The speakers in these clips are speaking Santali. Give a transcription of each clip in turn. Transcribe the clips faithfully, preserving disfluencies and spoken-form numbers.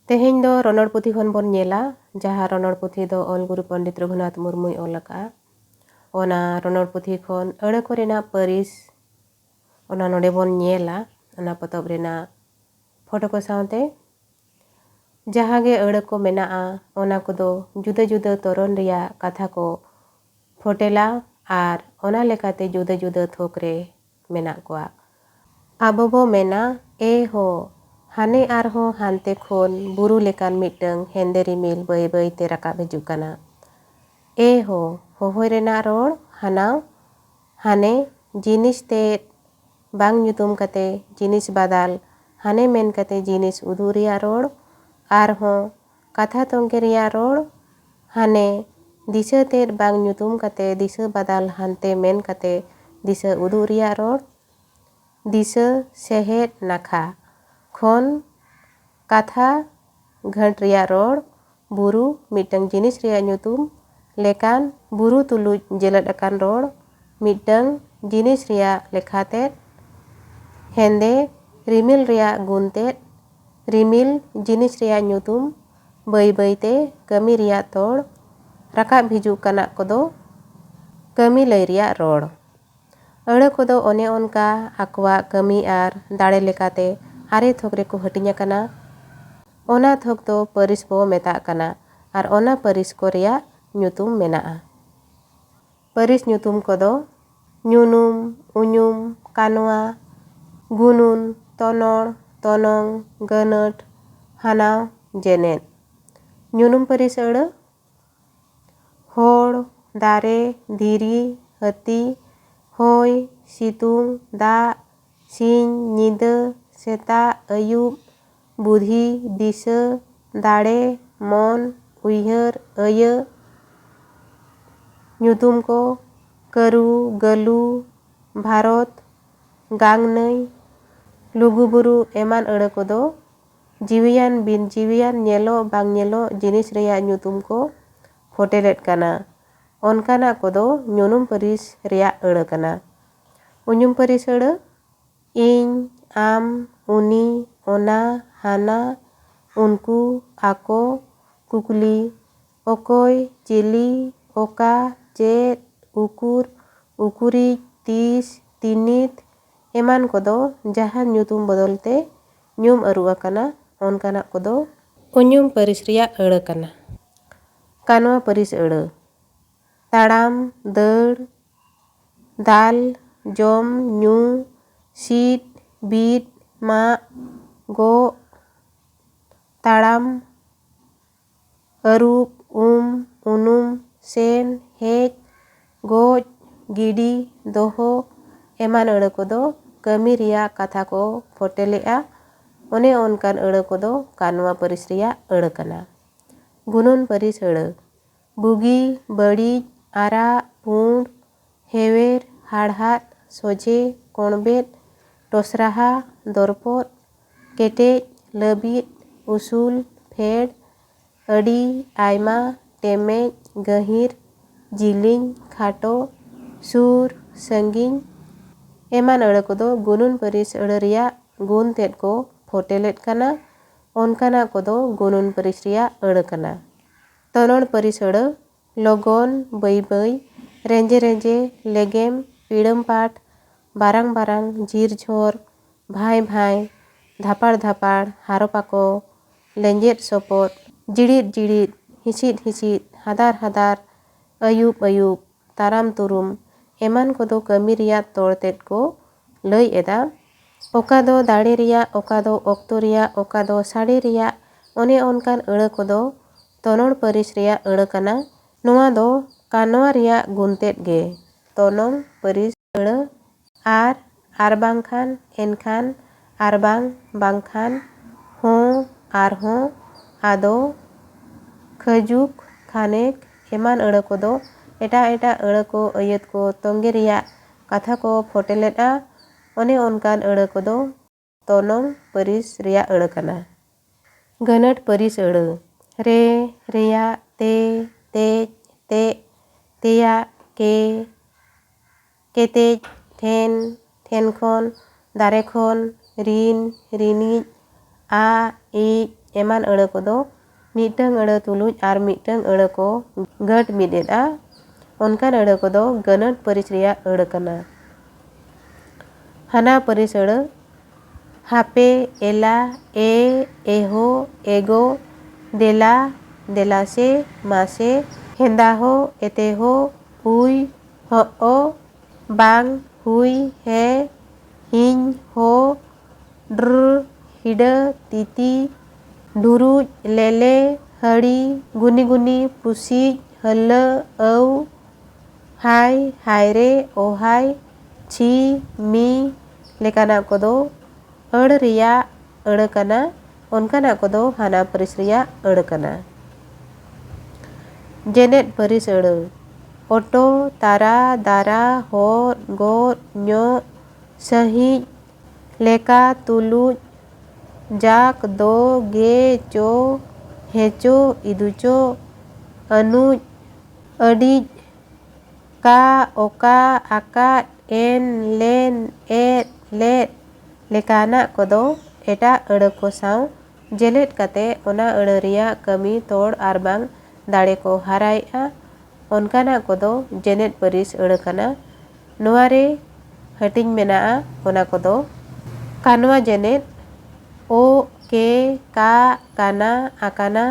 ᱛᱮᱦᱮᱧ ᱫᱚ ᱨᱚᱱᱚᱲ ᱯᱩᱛᱷᱤ ᱠᱷᱚᱱ ᱵᱚᱱ ᱧᱮᱞᱟ, ᱡᱟᱦᱟᱸ ᱨᱚᱱᱚᱲ ᱯᱩᱛᱷᱤ ᱫᱚ ᱚᱞ ᱜᱩᱨᱩ ᱯᱚᱱᱰᱤᱛ ᱨᱚᱜᱷᱩᱱᱟᱛᱷ ᱢᱩᱨᱢᱩᱭ ᱚᱞ ᱟᱠᱟᱫᱼᱟ᱾ ᱚᱱᱟ ᱨᱚᱱᱚᱲ ᱯᱩᱛᱷᱤ ᱠᱷᱚᱱ ᱟᱹᱲᱟᱹ ᱠᱚᱨᱮᱱᱟᱜ ᱯᱟᱹᱨᱤᱥ, ᱚᱱᱟ ᱱᱚᱰᱮ ᱵᱚᱱ ᱧᱮᱞᱟ, ᱚᱱᱟ ᱯᱚᱛᱚᱵ ᱨᱮᱱᱟᱜ ᱯᱷᱳᱴᱳ ᱠᱚ ᱥᱟᱶᱛᱮ᱾ ᱡᱟᱦᱟᱸ ᱜᱮ ᱟᱹᱲᱟᱹ ᱠᱚ ᱢᱮᱱᱟᱜᱼᱟ, ᱚᱱᱟ ᱠᱚᱫᱚ ᱡᱩᱫᱟᱹ ᱡᱩᱫᱟᱹ ᱛᱚᱨᱚᱱ ᱨᱮᱭᱟᱜ ᱠᱟᱛᱷᱟ ᱠᱚ ᱯᱷᱳᱴᱮᱞᱟ ᱟᱨ ᱚᱱᱟ ᱞᱮᱠᱟᱛᱮ ᱡᱩᱫᱟᱹ ᱡᱩᱫᱟᱹ ᱛᱷᱚᱠ ᱨᱮ ᱢᱮᱱᱟᱜ ᱠᱚᱣᱟ᱾ ᱟᱵᱚ ᱵᱚ ᱢᱮᱱᱟ, ᱮ ᱦᱳ, ᱦᱟᱱᱮ ᱟᱨᱦᱚᱸ ᱦᱟᱱᱛᱮ ᱠᱷᱚᱱ ᱵᱩᱨᱩ ᱞᱮᱠᱟᱱ ᱢᱤᱫᱴᱟᱹᱝ ᱦᱮᱸᱫᱮ ᱨᱤᱢᱤᱞ ᱵᱟᱹᱭ ᱵᱟᱹᱭ ᱛᱮ ᱨᱟᱠᱟᱵ ᱦᱤᱡᱩᱜ ᱠᱟᱱᱟ᱾ ᱮ ᱦᱳ, ᱦᱚᱦᱚᱭ ᱨᱮᱱᱟᱜ ᱨᱚᱲ, ᱦᱟᱱᱟᱣ, ᱦᱟᱱᱮ, ᱡᱤᱱᱤᱥ ᱛᱮᱫ ᱵᱟᱝ ᱧᱩᱛᱩᱢ ᱠᱟᱛᱮ ᱡᱤᱱᱤᱥ ᱵᱟᱫᱟᱞ ᱦᱟᱱᱮ ᱢᱮᱱ ᱠᱟᱛᱮ ᱡᱤᱱᱤᱥ ᱩᱫᱩᱜ ᱨᱮᱭᱟᱜ ᱨᱚᱲ, ᱟᱨᱦᱚᱸ ᱠᱟᱛᱷᱟ ᱛᱚᱝᱜᱮ ᱨᱮᱭᱟᱜ ᱨᱚᱲ, ᱦᱟᱱᱮ ᱫᱤᱥᱟᱹ ᱛᱮᱫ ᱵᱟᱝ ᱧᱩᱛᱩᱢ ᱠᱟᱛᱮ ᱫᱤᱥᱟᱹ ᱵᱟᱫᱟᱞ ᱦᱟᱱᱛᱮ ᱢᱮᱱ ᱠᱟᱛᱮ ᱫᱤᱥᱟᱹ ᱩᱫᱩᱜ ᱨᱮᱭᱟᱜ ᱨᱚᱲ, ᱫᱤᱥᱟᱹ ᱥᱮᱦᱮᱫ ᱱᱟᱠᱷᱟ ᱠᱷᱚᱱ ᱠᱟᱛᱷᱟ ᱜᱷᱟᱹᱴ ᱨᱮᱭᱟᱜ ᱨᱚᱲ, ᱵᱩᱨᱩ, ᱢᱤᱫᱴᱟᱝ ᱡᱤᱱᱤᱥ ᱨᱮᱭᱟᱜ ᱧᱩᱛᱩᱢ, ᱞᱮᱠᱟᱱ, ᱵᱩᱨᱩ ᱛᱩᱞᱩᱡ ᱡᱮᱞᱮᱫ ᱟᱠᱟᱱ ᱨᱚᱲ, ᱢᱤᱫᱴᱟᱝ ᱡᱤᱱᱤᱥ ᱨᱮᱭᱟᱜ ᱞᱮᱠᱷᱟᱛᱮᱫ, ᱦᱮᱸᱫᱮ, ᱨᱤᱢᱤᱞ ᱨᱮᱭᱟᱜ ᱜᱩᱱ ᱛᱮᱫ, ᱨᱤᱢᱤᱞ, ᱡᱤᱱᱤᱥ ᱨᱮᱭᱟᱜ ᱧᱩᱛᱩᱢ, ᱵᱟᱹᱭ ᱵᱟᱹᱭᱛᱮ, ᱠᱟᱹᱢᱤ ᱨᱮᱭᱟᱜ ᱛᱚᱲ, ᱨᱟᱠᱟᱵ ᱦᱤᱡᱩᱜ ᱠᱟᱱᱟ ᱠᱚᱫᱚ ᱠᱟᱹᱢᱤ ᱞᱟᱹᱭ ᱨᱮᱭᱟᱜ ᱨᱚᱲ᱾ ᱟᱹᱲᱟᱹ ᱠᱚᱫᱚ ᱚᱱᱮ ᱚᱱᱠᱟ ᱟᱠᱚᱣᱟᱜ ᱠᱟᱹᱢᱤ ᱟᱨ ᱫᱟᱲᱮ ᱞᱮᱠᱟᱛᱮ ᱟᱨᱮ ᱛᱷᱚᱠ ᱨᱮᱠᱚ ᱦᱟᱹᱴᱤᱧ ᱟᱠᱟᱱᱟ᱾ ᱚᱱᱟ ᱛᱷᱚᱠ ᱫᱚ ᱯᱟᱹᱨᱤᱥ ᱵᱚ ᱢᱮᱛᱟᱜ ᱠᱟᱱᱟ ᱟᱨ ᱚᱱᱟ ᱯᱟᱹᱨᱤᱥ ᱠᱚ ᱨᱮᱭᱟᱜ ᱧᱩᱛᱩᱢ ᱢᱮᱱᱟᱜᱼᱟ᱾ ᱯᱟᱹᱨᱤᱥ ᱧᱩᱛᱩᱢ ᱠᱚᱫᱚ ᱧᱩᱱᱩᱢ, ᱩᱧᱩᱢ, ᱠᱟᱱᱣᱟ, ᱜᱩᱱᱩᱱ, ᱛᱚᱱᱚᱲ, ᱛᱚᱱᱚᱝ, ᱜᱟᱹᱱᱟᱹᱴ, ᱦᱟᱱᱟᱣ, ᱡᱮᱱᱮᱫ᱾ ᱧᱩᱱᱩᱢ ᱯᱟᱹᱨᱤᱥ ᱟᱹᱲᱟᱹ: ᱦᱚᱲ, ᱫᱟᱨᱮ, ᱫᱷᱤᱨᱤ, ᱦᱟᱹᱛᱤ, ᱦᱚᱭ, ᱥᱤᱛᱩᱝ, ᱫᱟᱜ, ᱥᱤᱧ, ᱧᱤᱫᱟᱹ, ᱥᱮᱛᱟᱜ, ᱟᱹᱭᱩᱵ, ᱵᱩᱫᱷᱤ, ᱫᱤᱥᱟᱹ, ᱫᱟᱲᱮ, ᱢᱚᱱ, ᱩᱭᱦᱟᱹᱨ, ᱟᱹᱭᱟᱹ᱾ ᱧᱩᱛᱩᱢ ᱠᱚ: ᱠᱟᱹᱨᱩ, ᱜᱟᱹᱞᱩ, ᱵᱷᱟᱨᱚᱛ, ᱜᱟᱝᱱᱟᱹᱭ, ᱞᱩᱜᱩᱵᱩᱨᱩ ᱮᱢᱟᱱ ᱟᱹᱲᱟᱹ ᱠᱚᱫᱚ ᱡᱤᱣᱤᱭᱟᱱ ᱵᱤᱱ ᱡᱤᱣᱤᱭᱟᱱ, ᱧᱮᱞᱚᱜ ᱵᱟᱝ ᱧᱮᱞᱚᱜ ᱡᱤᱱᱤᱥ ᱨᱮᱭᱟᱜ ᱧᱩᱛᱩᱢ ᱠᱚ ᱯᱷᱚᱴᱮᱞᱮᱫ ᱠᱟᱱᱟ᱾ ᱚᱱᱠᱟᱱᱟᱜ ᱠᱚᱫᱚ ᱧᱩᱱᱩᱢ ᱯᱟᱹᱨᱤᱥ ᱨᱮᱭᱟᱜ ᱟᱹᱲᱟᱹ ᱠᱟᱱᱟ᱾ ᱩᱧᱩᱢ ᱯᱟᱹᱨᱤᱥ ᱟᱹᱲᱟᱹ: ᱤᱧ, ᱟᱢ, ᱩᱱᱤ, ᱚᱱᱟ, ᱦᱟᱱᱟ, ᱩᱱᱠᱩ, ᱟᱠᱚ, ᱠᱩᱠᱞᱤ, ᱚᱠᱚᱭ, ᱪᱤᱞᱤ, ᱚᱠᱟ, ᱪᱮᱫ, ᱩᱠᱩᱨ, ᱩᱠᱩᱨᱤᱡ, ᱛᱤᱥ, ᱛᱤᱱᱤᱛ ᱮᱢᱟᱱ ᱠᱚᱫᱚ ᱡᱟᱦᱟᱱ ᱧᱩᱛᱩᱢ ᱵᱚᱫᱚᱞ ᱛᱮ ᱧᱩᱢ ᱟᱹᱨᱩ ᱟᱠᱟᱱᱟ, ᱚᱱᱠᱟᱱᱟᱜ ᱠᱚᱫᱚ ᱚᱧᱩᱢ ᱯᱟᱹᱨᱤᱥ ᱨᱮᱭᱟᱜ ᱟᱹᱲᱟᱹ ᱠᱟᱱᱟ᱾ ᱠᱟᱱᱣᱟ ᱯᱟᱹᱨᱤᱥ ᱟᱹᱲᱟᱹ: ᱛᱟᱲᱟᱢ, ᱫᱟᱹᱲ, ᱫᱟᱞ, ᱡᱚᱢ, ᱧᱩ, ᱥᱤᱫ, ᱵᱤᱫ, ᱢᱟᱜ, ᱜᱚᱜ, ᱛᱟᱲᱟᱢ, ᱟᱹᱨᱩᱵ, ᱩᱢ, ᱩᱱᱩᱢ, ᱥᱮᱱ, ᱦᱮᱡ, ᱜᱚᱡ, ᱜᱤᱰᱤ, ᱫᱚᱦᱚ ᱮᱢᱟᱱ ᱟᱹᱲᱟᱹ ᱠᱚᱫᱚ ᱠᱟᱹᱢᱤ ᱨᱮᱭᱟᱜ ᱠᱟᱛᱷᱟ ᱠᱚ ᱯᱷᱚᱴᱮᱞᱮᱫᱼᱟ᱾ ᱚᱱᱮ ᱚᱱᱠᱟᱱ ᱟᱹᱲᱟᱹ ᱠᱚᱫᱚ ᱠᱟᱱᱣᱟ ᱯᱟᱹᱨᱤᱥ ᱨᱮᱭᱟᱜ ᱟᱹᱲᱟᱹ ᱠᱟᱱᱟ᱾ ᱜᱩᱱᱟᱹᱱ ᱯᱟᱹᱨᱤᱥ ᱟᱹᱲᱟᱹ: ᱵᱩᱜᱤ, ᱵᱟᱹᱲᱤᱡ, ᱟᱨᱟᱜ, ᱯᱩᱸᱰ, ᱦᱮᱣᱮᱨ, ᱦᱟᱲᱦᱟᱫ, ᱥᱚᱡᱷᱮ, ᱠᱚᱬᱵᱮᱫ, ᱴᱚᱥᱨᱟᱦᱟ, ᱫᱚᱨᱯᱚᱫ, ᱠᱮᱴᱮᱡ, ᱞᱟᱹᱵᱤᱫ, ᱩᱥᱩᱞ, ᱯᱷᱮᱰ, ᱟᱹᱰᱤ, ᱟᱭᱢᱟ, ᱴᱮᱢᱮᱡ, ᱜᱟᱹᱦᱤᱨ, ᱡᱤᱞᱤᱧ, ᱠᱷᱟᱴᱚ, ᱥᱩᱨ, ᱥᱟᱺᱜᱤᱧ ᱮᱢᱟᱱ ᱟᱹᱲᱟᱹ ᱠᱚᱫᱚ ᱜᱩᱱᱩᱱ ᱯᱟᱹᱨᱤᱥ ᱟᱹᱲᱟᱹ ᱨᱮᱭᱟᱜ ᱜᱩᱱ ᱛᱮᱫ ᱠᱚ ᱯᱷᱚᱴᱮᱞᱮᱫ ᱠᱟᱱᱟ᱾ ᱚᱱᱠᱟᱱᱟᱜ ᱠᱚᱫᱚ ᱜᱩᱱᱩᱱ ᱯᱟᱹᱨᱤᱥ ᱨᱮᱭᱟᱜ ᱟᱹᱲᱟᱹ ᱠᱟᱱᱟ᱾ ᱛᱚᱱᱚᱲ ᱯᱟᱹᱨᱤᱥ ᱟᱹᱲᱟᱹ: ᱞᱚᱜᱚᱱ, ᱵᱟᱹᱭ ᱵᱟᱹᱭ, ᱨᱮᱸᱡᱮ ᱨᱮᱸᱡᱮ, ᱞᱮᱜᱮᱢ, ᱯᱤᱲᱟᱹᱢ ᱯᱟᱴ, ᱵᱟᱨᱟᱝ ᱵᱟᱨᱟᱝ, ᱡᱤᱨ ᱡᱷᱚᱨ, ᱵᱷᱟᱸᱭ ᱵᱷᱟᱸᱭ, ᱫᱷᱟᱯᱟᱲ ᱫᱷᱟᱯᱟᱲ, ᱦᱟᱨᱚ ᱯᱟᱠᱚ, ᱞᱮᱸᱡᱮᱫ ᱥᱚᱯᱚᱫ, ᱡᱤᱲᱤᱫ ᱡᱤᱲᱤᱫ, ᱦᱤᱸᱥᱤᱫ ᱦᱤᱸᱥᱤᱫ, ᱦᱟᱫᱟᱨ ᱦᱟᱫᱟᱨ, ᱟᱹᱭᱩᱵ ᱟᱹᱭᱩᱵ, ᱛᱟᱨᱟᱢ ᱛᱩᱨᱩᱢ ᱮᱢᱟᱱ ᱠᱚᱫᱚ ᱠᱟᱹᱢᱤ ᱨᱮᱭᱟᱜ ᱛᱚᱲ ᱛᱮᱫ ᱠᱚ ᱞᱟᱹᱭ ᱮᱫᱟ᱾ ᱚᱠᱟ ᱫᱚ ᱫᱟᱲᱮ ᱨᱮᱭᱟᱜ, ᱚᱠᱟ ᱫᱚ ᱚᱠᱛᱚ ᱨᱮᱭᱟᱜ, ᱚᱠᱟ ᱫᱚ ᱥᱟᱰᱮ ᱨᱮᱭᱟᱜ, ᱚᱱᱮ ᱚᱱᱠᱟᱱ ᱟᱹᱲᱟᱹ ᱠᱚᱫᱚ ᱛᱚᱱᱚᱲ ᱯᱟᱹᱨᱤᱥ ᱨᱮᱭᱟᱜ ᱟᱹᱲᱟᱹ ᱠᱟᱱᱟ᱾ ᱱᱚᱣᱟ ᱫᱚ ᱠᱟᱱᱣᱟ ᱨᱮᱭᱟᱜ ᱜᱩᱱ ᱛᱮᱫ ᱜᱮ᱾ ᱛᱚᱱᱚᱝ ᱯᱟᱹᱨᱤᱥ ᱟᱹᱲᱟᱹ ᱟᱨ, ᱟᱨ ᱵᱟᱝᱠᱷᱟᱱ, ᱮᱱᱠᱷᱟᱱ, ᱟᱨ ᱵᱟᱝ, ᱵᱟᱝᱠᱷᱟᱱ, ᱦᱚᱸ, ᱟᱨᱦᱚᱸ, ᱟᱫᱚ, ᱠᱷᱟᱹᱡᱩᱠ, ᱠᱷᱟᱱᱮᱠ ᱮᱢᱟᱱ ᱟᱹᱲᱟᱹ ᱠᱚᱫᱚ ᱮᱴᱟᱜ ᱮᱴᱟᱜ ᱟᱹᱲᱟᱹ ᱠᱚ ᱟᱹᱭᱟᱹᱛ ᱠᱚ ᱛᱚᱸᱜᱮ ᱨᱮᱭᱟᱜ ᱠᱟᱛᱷᱟ ᱠᱚ ᱯᱷᱚᱴᱮᱞᱮᱫᱼᱟ᱾ ᱚᱱᱮ ᱚᱱᱠᱟᱱ ᱟᱹᱲᱟᱹ ᱠᱚᱫᱚ ᱛᱚᱱᱚᱝ ᱯᱟᱹᱨᱤᱥ ᱨᱮᱭᱟᱜ ᱟᱹᱲᱟᱹ ᱠᱟᱱᱟ᱾ ᱜᱟᱹᱱᱟᱹᱴ ᱯᱟᱹᱨᱤᱥ ᱟᱹᱲᱟᱹ: ᱨᱮ, ᱨᱮᱭᱟᱜ, ᱛᱮ, ᱛᱮᱡ, ᱛᱮᱜ, ᱛᱮᱭᱟᱜ, ᱠᱮ, ᱠᱮᱛᱮᱡ, ᱴᱷᱮᱱ, ᱴᱷᱮᱱ ᱠᱷᱚᱱ, ᱫᱟᱨᱮ ᱠᱷᱚᱱ, ᱨᱤᱱ, ᱨᱤᱱᱤᱡ, ᱟ, ᱤᱡ, ᱮᱢᱟᱱ ᱟᱹᱲᱟᱹ ᱠᱚᱫᱚ ᱢᱤᱫᱴᱟᱹᱝ ᱟᱹᱲᱟᱹ ᱛᱩᱞᱩᱡ ᱟᱨ ᱢᱤᱫᱴᱟᱹᱝ ᱟᱹᱲᱟᱹ ᱠᱚ ᱜᱟᱹᱴ ᱢᱤᱫ ᱮᱫᱼᱟ, ᱚᱱᱠᱟᱱ ᱟᱹᱲᱟᱹ ᱠᱚᱫᱚ ᱜᱟᱹᱱᱟᱹᱴ ᱯᱟᱹᱨᱤᱥ ᱨᱮᱭᱟᱜ ᱟᱹᱲᱟᱹ ᱠᱟᱱᱟ᱾ ᱦᱟᱱᱟ ᱯᱟᱹᱨᱤᱥ ᱟᱹᱲᱟᱹ, ᱦᱟᱯᱮ, ᱮᱞᱟ, ᱮ, ᱮᱦᱳ, ᱮᱜᱳ, ᱫᱮᱞᱟ, ᱫᱮᱞᱟ ᱥᱮ, ᱢᱟᱥᱮ, ᱦᱮᱸᱫᱟ ᱦᱳ, ᱮᱛᱮ ᱦᱳ, ᱩᱭ, ᱦᱚᱜᱼᱚ, ᱵᱟᱝ, ᱦᱩᱭ, ᱦᱮ, ᱦᱤᱧ, ᱦᱳ, ᱰᱨ, ᱦᱤᱰᱟᱹ, ᱛᱤᱛᱤ, ᱰᱷᱩᱨᱩᱡ, ᱞᱮᱞᱮ, ᱦᱟᱹᱲᱤ, ᱜᱩᱱᱤ ᱜᱩᱱᱤ, ᱯᱩᱥᱤᱡ, ᱦᱟᱹᱞᱟᱹ, ᱟᱹᱣ, ᱦᱟᱭ, ᱦᱟᱭᱨᱮ, ᱚᱦᱟᱭ, ᱪᱷᱤ, ᱢᱤ ᱞᱮᱠᱟᱱᱟᱜ ᱠᱚᱫᱚ ᱟᱹᱲ ᱨᱮᱭᱟᱜ ᱟᱹᱲᱟᱹ ᱠᱟᱱᱟ, ᱚᱱᱠᱟᱱᱟᱜ ᱠᱚᱫᱚ ᱦᱟᱱᱟ ᱯᱟᱹᱨᱤᱥ ᱨᱮᱭᱟᱜ ᱟᱹᱲᱟᱹ ᱠᱟᱱᱟ᱾ ᱡᱮᱱᱮᱫ ᱯᱟᱹᱨᱤᱥ ᱟᱹᱲᱟᱹ, ᱚᱴᱚ, ᱛᱟᱨᱟ, ᱫᱟᱨᱟ, ᱦᱚᱫ, ᱜᱚᱫ, ᱧᱚᱜ, ᱥᱟᱺᱦᱤᱡ, ᱞᱮᱠᱟ, ᱛᱩᱞᱩᱡ, ᱡᱟᱠ, ᱫᱚ, ᱜᱮ, ᱪᱚ, ᱦᱮᱸᱪᱚ, ᱤᱫᱩᱪᱚ, ᱟᱹᱱᱩᱡ, ᱟᱹᱰᱤᱡ, ᱠᱟ, ᱚᱠᱟ, ᱟᱠᱟᱫ, ᱮᱱ, ᱞᱮᱱ, ᱮᱫ, ᱞᱮᱫ ᱞᱮᱠᱟᱱᱟᱜ ᱠᱚᱫᱚ ᱮᱴᱟᱜ ᱟᱹᱲᱟᱹ ᱠᱚ ᱥᱟᱶ ᱡᱮᱞᱮᱫ ᱠᱟᱛᱮ ᱚᱱᱟ ᱟᱹᱲᱟᱹ ᱨᱮᱭᱟᱜ ᱠᱟᱹᱢᱤ, ᱛᱚᱲ ᱟᱨ ᱵᱟᱝ ᱫᱟᱲᱮ ᱠᱚ ᱦᱟᱨᱟᱭᱮᱫᱼᱟ, ᱚᱱᱠᱟᱱᱟᱜ ᱠᱚᱫᱚ ᱡᱮᱱᱮᱫ ᱯᱟᱹᱨᱤᱥ ᱟᱹᱲᱟᱹ ᱠᱟᱱᱟ᱾ ᱱᱚᱣᱟ ᱨᱮ ᱦᱟᱹᱴᱤᱧ ᱢᱮᱱᱟᱜᱼᱟ, ᱚᱱᱟ ᱠᱚᱫᱚ ᱠᱟᱱᱣᱟ ᱡᱮᱱᱮᱫ, ᱳᱜ, ᱠᱮ, ᱠᱟᱜ, ᱠᱟᱱᱟ, ᱟᱠᱟᱱᱟ,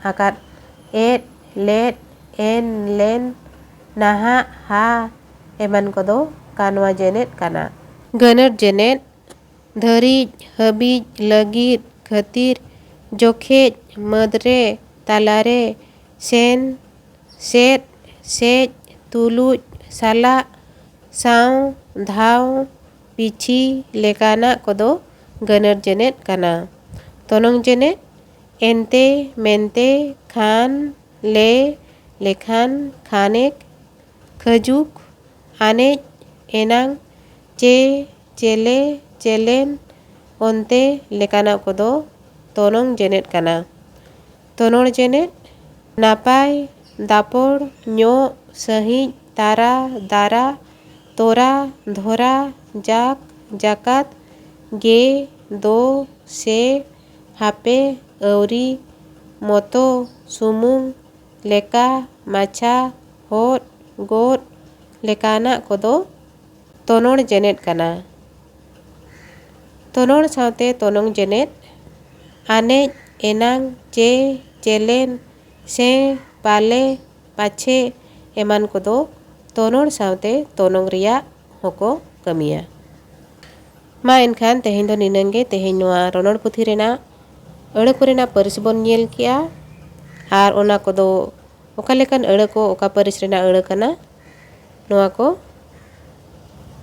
ᱟᱠᱟᱫ, ᱮᱫ, ᱞᱮᱫ, ᱮᱱ, ᱞᱮᱱ, ᱱᱟᱦᱟᱜ, ᱦᱟ ᱮᱢᱟᱱ ᱠᱚᱫᱚ ᱠᱟᱱᱣᱟ ᱡᱮᱱᱮᱫ ᱠᱟᱱᱟ᱾ ᱜᱟᱹᱱᱟᱹᱨ ᱡᱮᱱᱮᱫ, ᱫᱷᱟᱹᱨᱤᱡ, ᱦᱟᱹᱵᱤᱡ, ᱞᱟᱹᱜᱤᱫ, ᱠᱷᱟᱹᱛᱤᱨ, ᱡᱚᱠᱷᱮᱡ, ᱢᱟᱹᱫᱽᱨᱮ, ᱛᱟᱞᱟᱨᱮ, ᱥᱮᱱ, ᱥᱮᱫ, ᱥᱮᱡ, ᱛᱩᱞᱩᱡ, ᱥᱟᱞᱟᱜ, ᱥᱟᱶ, ᱫᱷᱟᱣ, ᱯᱤᱪᱷᱤ ᱞᱮᱠᱟᱱᱟᱜ ᱠᱚᱫᱚ ᱜᱟᱹᱱᱟᱹᱨ ᱡᱮᱱᱮᱫ ᱠᱟᱱᱟ᱾ ᱛᱚᱱᱚᱝ ᱡᱮᱱᱮᱫ, ᱮᱱᱛᱮ, ᱢᱮᱱᱛᱮ, ᱠᱷᱟᱱ, ᱞᱮ, ᱞᱮᱠᱷᱟᱱ, ᱠᱷᱟᱱᱮᱠ, ᱠᱷᱟᱹᱡᱩᱠ, ᱟᱱᱮᱡ, ᱮᱱᱟᱝ, ᱪᱮ, ᱪᱮᱞᱮ, ᱪᱮᱞᱮᱱ, ᱚᱱᱛᱮ ᱞᱮᱠᱟᱱᱟᱜ ᱠᱚᱫᱚ ᱛᱚᱱᱚᱝ ᱡᱮᱱᱮᱫ ᱠᱟᱱᱟ᱾ ᱛᱚᱱᱚᱲ ᱡᱮᱱᱮᱫ, ᱱᱟᱯᱟᱭ, ᱫᱟᱯᱚᱲ, ᱧᱚᱜ, ᱥᱟᱺᱦᱤᱡ, ᱛᱟᱨᱟ, ᱫᱟᱨᱟ, ᱛᱚᱨᱟ, ᱫᱷᱚᱨᱟ, ᱡᱟᱠ, ᱡᱟᱠᱟᱛ, ᱜᱮ, ᱫᱚ, ᱥᱮ, ᱦᱟᱯᱮ, ᱟᱹᱣᱨᱤ, ᱢᱚᱛᱚ, ᱥᱩᱢᱩᱝ, ᱞᱮᱠᱟ, ᱢᱟᱪᱷᱟ, ᱦᱚᱫ, ᱜᱚᱫ ᱞᱮᱠᱟᱱᱟᱜ ᱠᱚᱫᱚ ᱛᱚᱱᱚᱲ ᱡᱮᱱᱮᱫ ᱠᱟᱱᱟ᱾ ᱛᱚᱱᱚᱲ ᱥᱟᱶᱛᱮ ᱛᱚᱱᱚᱝ ᱡᱮᱱᱮᱫ, ᱟᱱᱮᱡ, ᱮᱱᱟᱝ, ᱪᱮ, ᱪᱮᱞᱮᱱ, ᱥᱮ, ᱯᱟᱞᱮ, ᱯᱟᱪᱷᱮ ᱮᱢᱟᱱ ᱠᱚᱫᱚ ᱛᱚᱱᱚᱲ ᱥᱟᱶᱛᱮ ᱛᱚᱱᱚᱝ ᱨᱮᱭᱟᱜ ᱦᱚᱸᱠᱚ ᱠᱟᱹᱢᱤᱭᱟ᱾ ᱢᱟ ᱮᱱᱠᱷᱟᱱ ᱛᱮᱦᱮᱧ ᱫᱚ ᱱᱤᱱᱟᱹᱝ ᱜᱮ᱾ ᱛᱮᱦᱮᱧ ᱱᱚᱣᱟ ᱨᱚᱱᱚᱲ ᱯᱩᱛᱷᱤ ᱨᱮᱱᱟᱜ ᱟᱹᱲᱟᱹ ᱠᱚᱨᱮᱱᱟᱜ ᱯᱟᱹᱨᱤᱥ ᱵᱚᱱ ᱧᱮᱞ ᱠᱮᱜᱼᱟ, ᱟᱨ ᱚᱱᱟ ᱠᱚᱫᱚ ᱚᱠᱟ ᱞᱮᱠᱟᱱ ᱟᱹᱲᱟᱹ ᱠᱚ, ᱚᱠᱟ ᱯᱟᱹᱨᱤᱥ ᱨᱮᱱᱟᱜ ᱟᱹᱲᱟᱹ ᱠᱟᱱᱟ, ᱱᱚᱣᱟ ᱠᱚ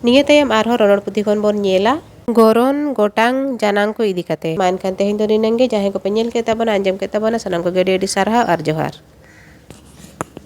ᱱᱤᱭᱟᱹ ᱛᱟᱭᱚᱢ ᱟᱨᱦᱚᱸ ᱨᱚᱱᱚᱲ ᱯᱩᱛᱷᱤ ᱠᱷᱚᱱ ᱵᱚᱱ ᱧᱮᱞᱟ ᱜᱚᱨᱚᱱ ᱜᱚᱴᱟᱝ ᱡᱟᱱᱟᱝ ᱠᱚ ᱤᱫᱤ ᱠᱟᱛᱮ᱾ ᱢᱟ ᱮᱱᱠᱷᱟᱱ ᱛᱮᱦᱮᱧ ᱫᱚ ᱱᱤᱱᱟᱹᱝ ᱜᱮ᱾ ᱡᱟᱦᱟᱸᱭ ᱠᱚᱯᱮ ᱧᱮᱞ ᱠᱮᱫ ᱛᱟᱵᱚᱱᱟ, ᱟᱸᱡᱚᱢ ᱠᱮᱫ ᱛᱟᱵᱚᱱᱟ, ᱥᱟᱱᱟᱢ ᱠᱚᱜᱮ ᱟᱹᱰᱤ ᱟᱹᱰᱤ ᱥᱟᱨᱦᱟᱣ ᱟᱨ ᱡᱚᱦᱟᱨ᱾